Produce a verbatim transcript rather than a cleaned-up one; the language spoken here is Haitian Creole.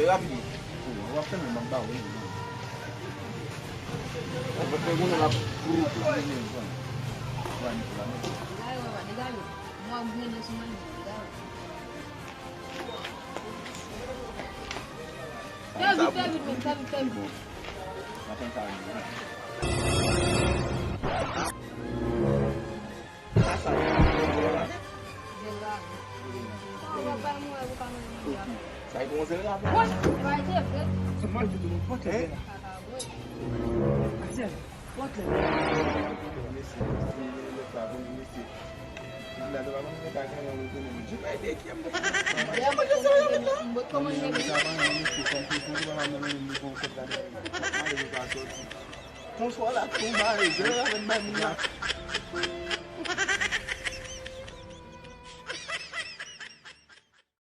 Rapid. W ap fè menm ap ba w. W ap fè moun ap group la. Fè vit, fè vit, menm, fè vit, fè vit. Sa e kòmanse l rape. Mwen, mwen, mwen, mwen, mwen, mwen, mwen, Konswa la tonbe, jere avèk bay moun la.